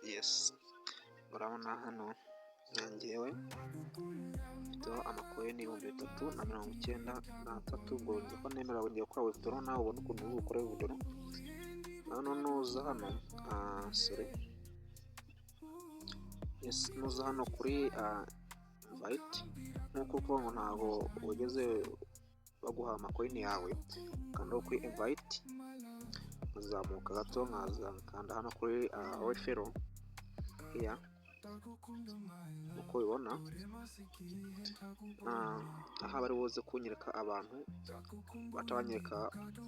Yes, urabona hano ngewe mfiteho amacoin 3093. Ubwo nzi ko nemera ngiye gukora withdraw, nawe ubona ukuntu uri bukore withdraw. Hano nuza hano, sorry, yes, nuza hano kuri invite, nk'uko ukuvuga ngo ntabwo wigeze baguha amacoin yawe, kanda kuri invite, nkazamuka gato, nkaza nkanda hano kuri referral here. Uko ubibona aha, bari buze kunyereka abantu, batabanyereka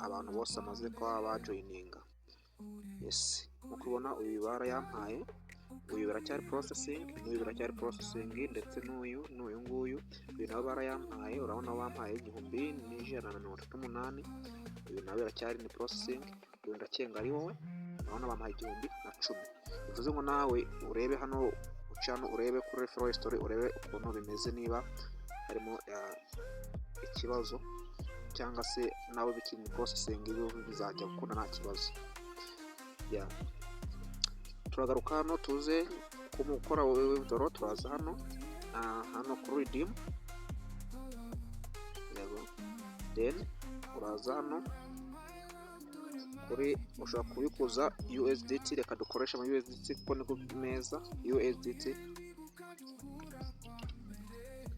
abantu bose bamaze kuba bajoininga. Yes, nkuko ubibona, uyu barayampaye, uyu biracyari processing, n'uyu biracyari processing, ndetse n'uyu n'uyu nguyu, uyu nawe barayampaye. Urabona bampaye 1138. Uyu nawe biracyari ni processing. Uyu ndakenga ari wowe, urabona bampaye 1010. Bivuze ngo nawe urebe hano, uca hano urebe kuri referral history, urebe ukuntu bimeze, niba harimo ikibazo cyangwa se nawe bikiri mu processing, bizajya gukunda, nta kibazo. Yeah. Turagaruka hano, tuze gukora withdraw. Turaza hano, hano kuri redeem. Yego, then uraza hano kuri, ushobora kubikuza USDT. Reka dukoreshe ama USDT kuko niko meza. USDT,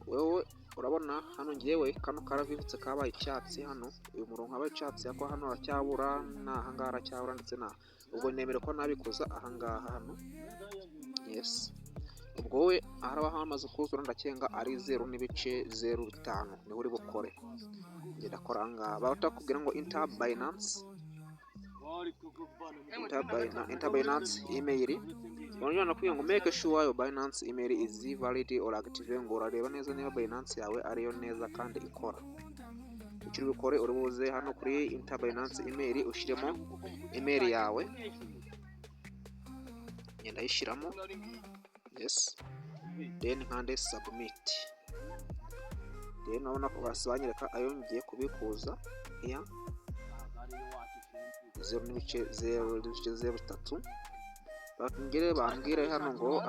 wewe urabona hano ngewe kano karavivutse, kabaye icyatsi hano, uyu murongo wabaye icyatsi, ariko hano haracyabura, n'ahangaha haracyabura, ndetse na ubwo nemere ko nabikuza ahangaha hano. Yes, ubwo we haraba hamaze kuzura, ndakenga ari 0.05, niho uri bukore. Njye ndakora ahangaha batakubwira ngo enter Binance, enter Binance email. Barongera nakubwira ngo make sure your Binance email is valid or active, ngo urareba neza niba Binance yawe ariyo neza kandi ikora. Icyo uri bukore, uri buze hano kuri enter Binance email, ushyiremo email yawe. Ngenda ayishyiramo. Yes, then nkande submit. Then urabona ko basi banyereka ayo ngiye kubikuza here, 0.0.03. Bangire bambwire hano ngo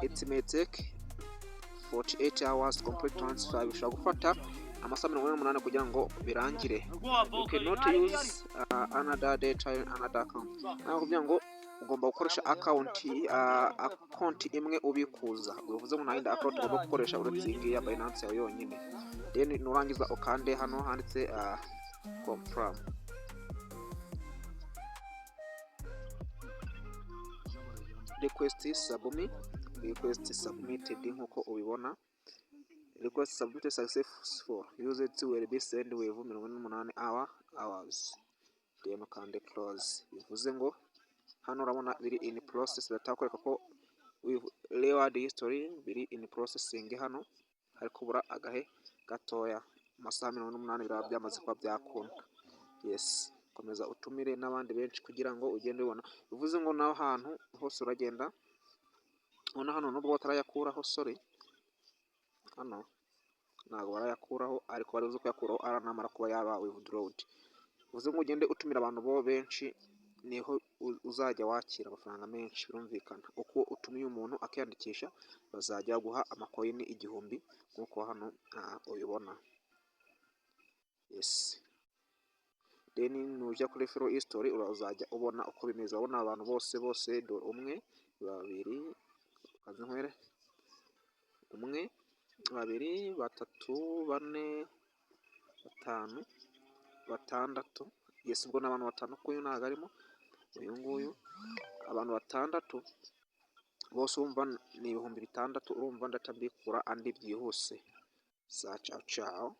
it may take 48 hours complete transfer, bishobora gufata amasaha 48 kugira ngo birangire. You cannot use another data, another account. Naho kugira ngo ugomba gukoresha account imwe ubikuza, bivuze ngo nta yindi account ugomba gukoresha uretse iyi ngiyi ya Binance yawe yonyine. Then nurangiza ukande hano handitse confirm. Request submitted. Nkuko ubibona, request submitted successful, users will be sent with 48 hours. Then ukande close. Bivuze ngo hano urabona biri in process, batakwereka ko reward history biri in processing. Hano hari kubura agahe gatoya, amasaha 48 biraba byamaze kuba byakunda. Yes, komeza utumire n'abandi benshi kugira ngo ugende ubibona. Bivuze ngo naho hantu hose uragenda ubona hano, nubwo batarayakuraho, sorry, hano ntabwo barayakuraho, ariko bari buze kuyakuraho namara kuba yaba withdrawed. Bivuze ngo ugende utumira abantu bo benshi, niho uzajya wakira amafaranga menshi. Birumvikana, uko utumiye umuntu akiyandikisha, bazajya baguha amacoin 1000, nk'uko hano ubibona. Yes, then nujya kuri referral history, uzajya ubona uko bimeze. Urabona abantu bose bose, dore umwe, babiri, kaze nkwere, umwe, babiri, batatu, bane, batanu, batandatu. Yes, ubwo ni abantu batanu, kuko uyu ntabwo arimo, uyu nguyu, abantu batandatu bose urumva ni 6000. Urumva ndahita mbikura andi byihuse. Sa, ciao ciao.